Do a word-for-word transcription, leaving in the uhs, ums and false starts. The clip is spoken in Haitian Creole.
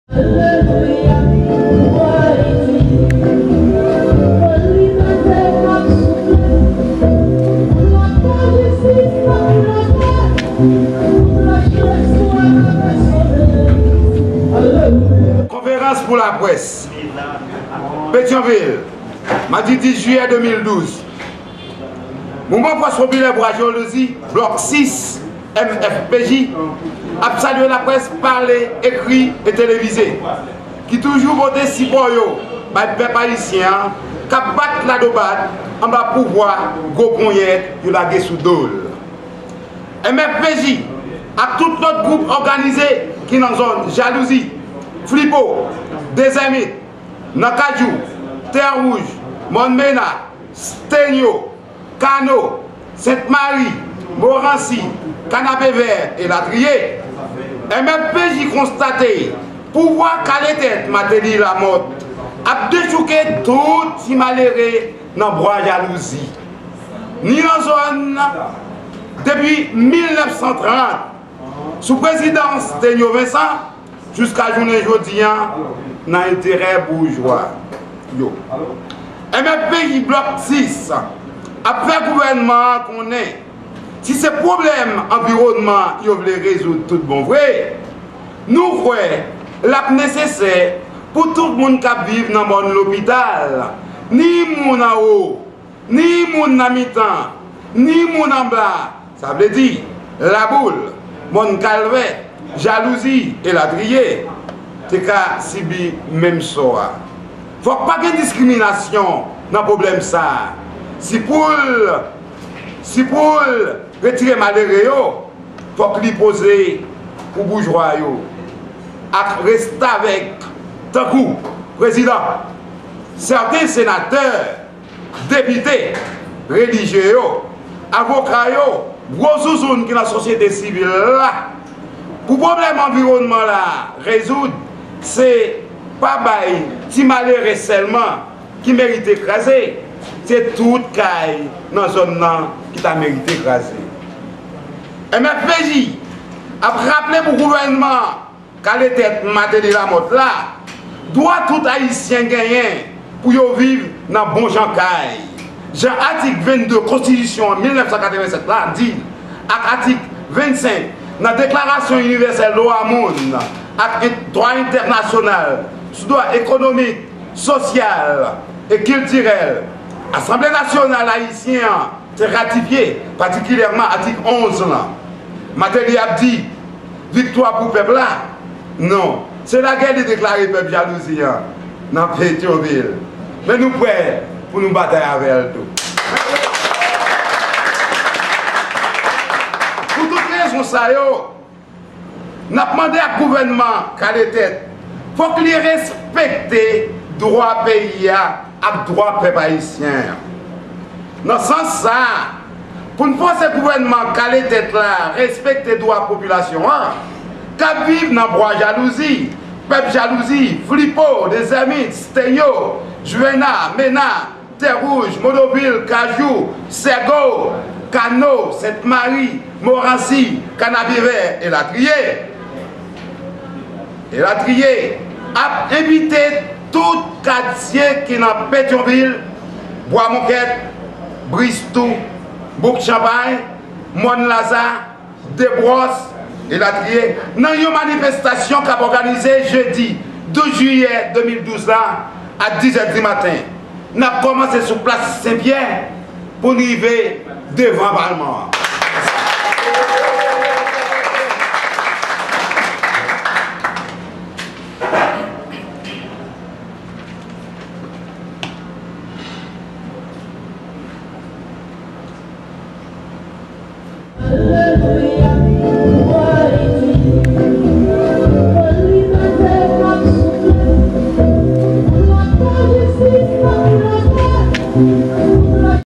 Konferans pou laprès. Petyonvil, madi dis jiyè de mil douz. Mouvman Fòs Popilè Bwa Jalouzi, Blòk sis, M F P J, ap salye laprès pale, ekri e televize ki toujou pote sipò yo bay pèp ayisyen an k ap bat ladobat anba pouvwa gwo ponyèt yo lage sou do l. M F P J ak tout lòt gwoup òganize ki nan zòn Jalouzi, Flipo, Dezèmit, nan Kajou, Tè Wouj, Mòn Mena, Stenyo, Kano, Sent Mari, Moransi, Kanapevè, elatriye. M F P J konstate pouvwa kale tèt Mateli Lamòt ap dechouke tout ti malere nan Bwa Jalouzi, ni nan zòn nan. Depi mil nèf san trant, sou prezidans Stenyo Vincent, jiska jounen jodi a, nan enterè boujwa yo. M F P J Blòk sis ap fè gouvènman an konnen, si se pwoblèm anviwònman yo vle rezoud tout bon vre, nou kwè l ap nesesè pou tout moun k ap viv nan mòn Lopital, ni moun anwo, ni moun nan mitan, ni moun anba, sa vle di Laboul, Mòn Kalvè, Jalouzi, elatriye, te ka sibi menm sò a. Fòk pa gen diskriminasyon nan pwoblèm sa a. Si pou l, si pou l retire malere yo, fòk li poze pou boujwa yo ak restavèk, tankou prezidan, sèten senatè, depite, relijye yo, avoka yo, gwo zouzoun ki nan sosyete sivil la. Pou pwoblèm anviwònman la rezoud, se pa bay ti malere sèlman ki merite kraze, se tout kay nan zòn nan ki ta merite kraze. M F P J ap raple pou gouvènman kale tèt Mateli Lamòt la, dwa tout Ayisyen genyen pou yo viv nan bon jan kay, jan atik vennde Konstitisyon an mil nèf san katrevennsèt la di l, ak atik vennsenk nan Deklarasyon Inivèsèl Dwa Moun ak en-, Dwa Entènasyonal sou Dwa Ekonomik, Sosyal e Kiltirèl Asanble Nasyonal Ayisyen an te ratifye, patikilyèman atik onz lan. Mateli ap di, viktwa pou pèp la? Non, se lagè li deklare pèp Jalouzi an nan Petyonvil. Men nou prè pou nou batay avè l tou. Pou tout rezon sa yo, n ap mande ak gouvènman kale tèt, fòk li respekte dwa peyi a ak dwa pèp ayisyen an. Nan sans sa a, pou n fòse gouvènman kale tèt la respekte dwa popilasyon an k ap viv nan Bwa Jalouzi, pèp Jalouzi, Flipo, Dezèmit, Stenyo, Jwena, Mena, Tè Wouj, Modovil, Kajou, Sègo, Kano, Sent Mari, Moransi, Kanapevè, elatriye, elatriye, ap envite tout katye ki nan Petyonvil, Bwa Monkèt, Bristou, Bouk Chanpay, Mòn Laza, Debwòs, elatriye, nan yon manifestasyon k ap òganize jedi douz jiyè de mil douz la a diz è di maten. N ap kòmanse sou plas Sen Pyè pou n rive devan Palman an.